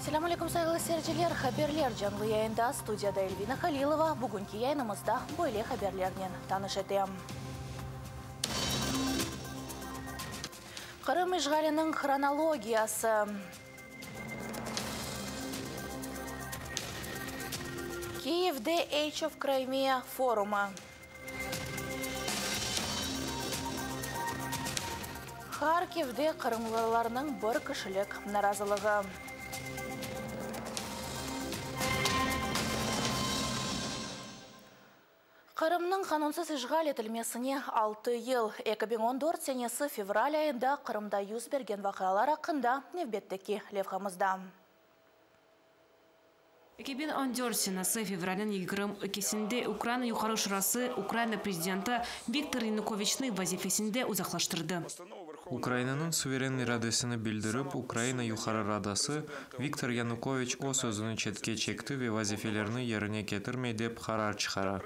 Selâm aleyküm, sayğılı seyirciler! Haberler canlı yayında, studiyada Elvina Halilova. Bugünki yayınımızda böyle haberlernen tanış etem. Qırım işğaliniñ hronologiyası. Kiyevde Age of Crimea forumı. Harkivde qırımlılarnıñ bir kişilik narazılığı. Qırımnıñ qanunsız işğal etilmesine altı yıl. 2014 senesi fevral ayında Qırımda yüz bergen vaqialar aqqında nevbetteki levhamızda. 2014 senesi fevralniñ 22-sinde Ukraina Yuqarı Şurası Ukraina prezidenti Viktor Yanukoviçni vazifesinde uzaqlaştırdı. Ukrainanıñ suveren iradesini bildirip, Ukraina Yuqarı Radası, Viktor Yanukoviç öz özüni çetke çekti ve vazifelerini yerine ketirmey dep qarar çıqara.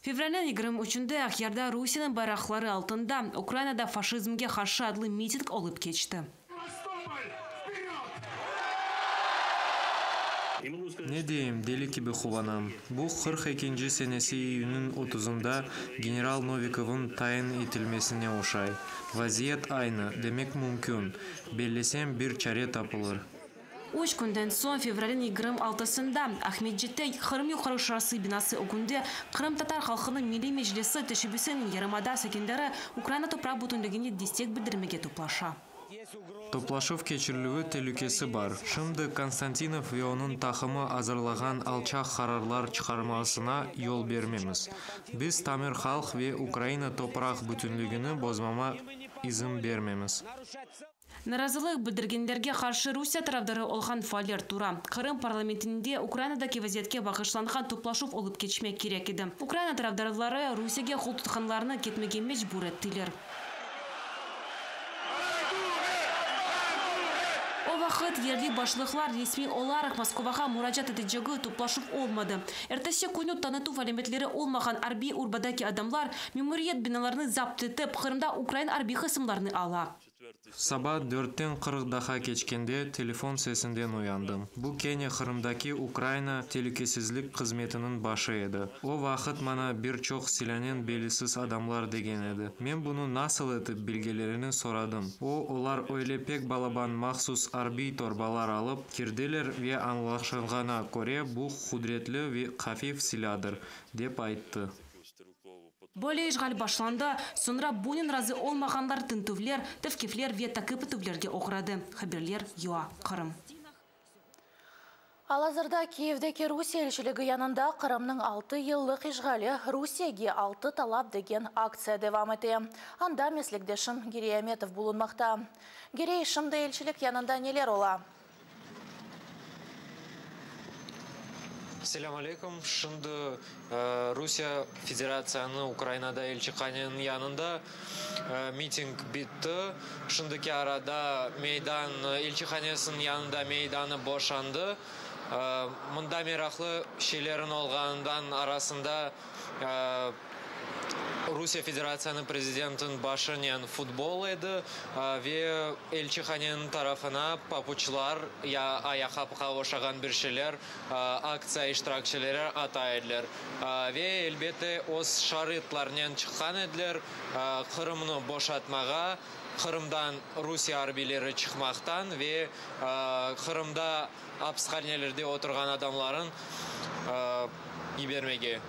Fevralniñ 23-nde Aqyarda Rusiyeniñ bayraqları altında Ukrainada faşizmge qarşı adlı miting olıp keçti. Ne deyim, deli kibi quvanam. Bu 42-nci senesi iyünniñ otuzında general Novikovnıñ tayin etilmesine oşay. Vaziyet aynı, demek mümkün. Bellesem, bir çare tapılır. Üç künden soñ, fevralniñ 26-sında, Aqmescitte Qırım Yuqarı Şurası binası ögünde Qırımtatar halqınıñ Milliy Meclisi teşebbüsinen yarımada sakinleri Ukraina topraq bütünligine destek bildirmege toplaşa. Toplaşuv keçirilüvi telükesi bar. Şimdi Konstantinov ve onıñ taqımı azırlağan alçaq qararlar çıqarmasına yol bermemiz. Biz tamır halq ve Ukraina topraq bütünligini bozmama izin bermemiz. Narazılıq bildirgenlerge qarşı Rusiye tarafdarı olğan faaller tura. Qırım parlamentinde Ukrainadaki vaziyetke bağışlanğan toplaşuv olıp keçmek kerek edi. Ukraina tarafdarları Rusiyege qoltutqanlarnı ketmege mecbur ettiler. O vaqıt yerli başlıqlar resmiy olaraq Moskvağa muracaat etecegi toplaşuv olmadı. Ertesi künü tanıtuv alâmetleri olmağan arbiy urbadaki adamlar memuriyet binalarını zapt etip, Qırımda ukrain arbiy qısımlarını ala. Saba dörtten 40 daha keçkende telefon sesinden uyandım. Bu kene Qırımdaki Ukraina telükesizlik hızmetiniñ başı edi. O vaqıt maña bir çoq silânen belisiz adamlar degen edi. Men bunı nasıl etip bilgenlerini soradım. O, olar öyle pek balaban mahsus arbiy torbalar alıp kirdiler ve añlaşılğana köre bu qudretli ve hafif silâdır, dep ayttı. Böyle işğal başlandı, soñra bunen razı olmağanlar tintüvler, tevqifler ve taqip etüvlerge oğradı, haberler UA, Qırım. Al-azırda Kiyevdeki Rusiye elçiligi yanında Qırımnıñ altı yıllıq işğali, Rusiyege altı talap degen aktsiya devam ete. Anda meslekdeşim Girey Ametov bulunmaqta. Girey, şimdi elçilik yanında neler ola? Selâm aleyküm. Şimdi Rusiye Federatsiyanıñ Ukrainada elçihaneniñ yanında miting bitti. Şimdiki arada meydan, elçihanesiniñ yanında meydanı boşandı. Mında meraqlı şeylerniñ olğanından arasında Rusiye Federatsiyanıñ prezidentiniñ başınen futbol edi ve elçihaneniñ tarafına papuçlar ya ayaqqapqa oşağan bir şeyler aktsiya iştirakçileri ata ediler. Ve, elbette, öz şarıtlarnen çıqqan ediler, Qırımnı boşatmağa, Qırımdan Rusiye arbiyleri çıqmaqtan ve Qırımda apishanelerde oturğan adamların yibermege.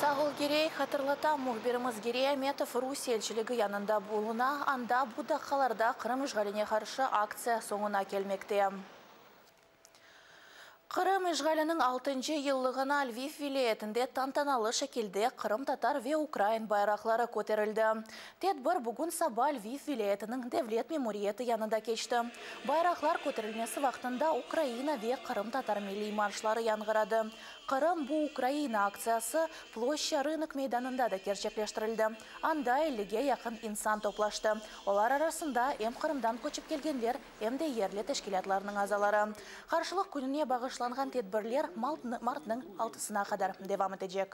Sağ ol, Girey. Hatırlatam, mühbirimiz Girey Ametov Rusiye elçiligi yanında buluna, anda bu daqqalarda Qırım işğaline qarşı aktsiya soñuna kelmekte. Qırım işğaliniñ altıncı yıllığına Lviv vilâyetinde tantanalı şekilde qırımtatar ve ukrain bayraqları köterildi. Tedbir bugün saba Lviv vilâyetiniñ devlet memuriyeti yanında keçti. Bayraqlar köterilmesi vaqtında Ukraina ve qırımtatar milliy marşları yañğıradı. Qırım, bu Ukraina aktsiyası Ploşça Rınok meydanında da kerçekleştirildi. Anda ellige yaqın insan toplaştı. Olar arasında em Qırımdan köçip kelgenler, em de yerli teşkilâtlarnıñ azaları. Qarşılıq kününe bağışlanğan tedbirler martnıñ altısına qadar devam etecek.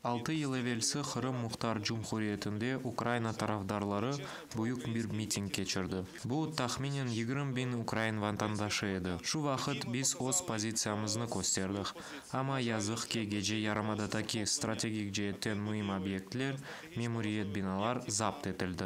Altı yıl evelsi Qırım Muhtar Cumhuriyetinde Ukraina tarafdarları büyük bir miting keçirdi. Bu, tahminen 20 biñ ukrain vatandaşı edi. Şu vaqıt biz öz pozitsiyamıznı kösterdik. Amma, yazıq ki, gece yarımadadaki strategik ceetten müim obyektler, memuriyet binalar zapt etildi.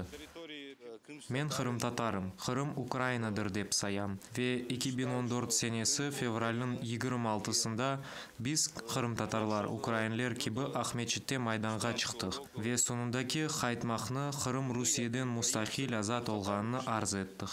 Men qırımtatarım, Qırım Ukrainadır dep sayam. Ve 2014 senesi fevralniñ 26-sında biz, qırımtatarlar, ukrainler kibi Aqmeçitte Maydanğa çıqtıq ve soñundaki qaytmaqnı Qırım Rusiyeden mustaqil azat olğanını arz ettik.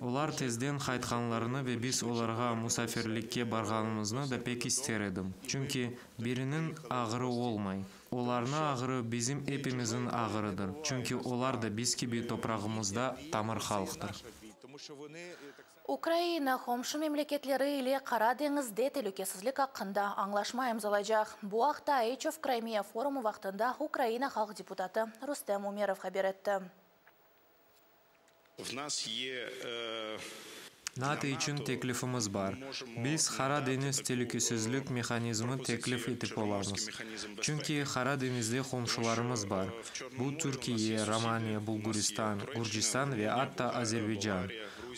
Olar tezden qaytqanlarını ve biz olarğa musafirlikke barğanımıznı da pek ister edim. Çünki biriniñ ağrı olmay. Olarnıñ ağrı bizim epimizniñ ağrıdır, çünki olar da biz kibi toprağımızda tamır halqtır. Ukraina qomşu memleketleri ile Qara deñizde telükesizlik aqqında añlaşma imzalaycaq. Bu aqta Age of Crimea forumı vaqtında Ukraina halq deputatı Rustem Umerov haber etti. В нас є NATO içün teklifimiz bar. Biz Qara deñiz telükesizlik mehanizmi teklif etip olamız. Çünki Qara deñizde qomşularımız bar. Bu Türkiye, Romaniya, Bulğaristan, Gürcistan ve atta Azerbaycan.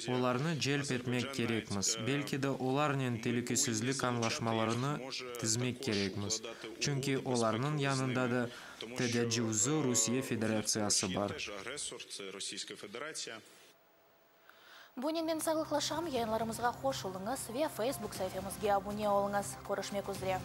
Olarnı celp etmek kerekmiz. Belki de olarnen telükesizlik añlaşmalarını tizmek kerekmiz. Çünki olarnıñ yanında da tecavuzcı Rusiye Federatsiyası bar. Агресор, це Російська Федерація. Bunen men sağlıqlaşam, yayınlarımızğa qoşulıñız ve Facebook saifemizge abune oluñız. Körüşmek üzre.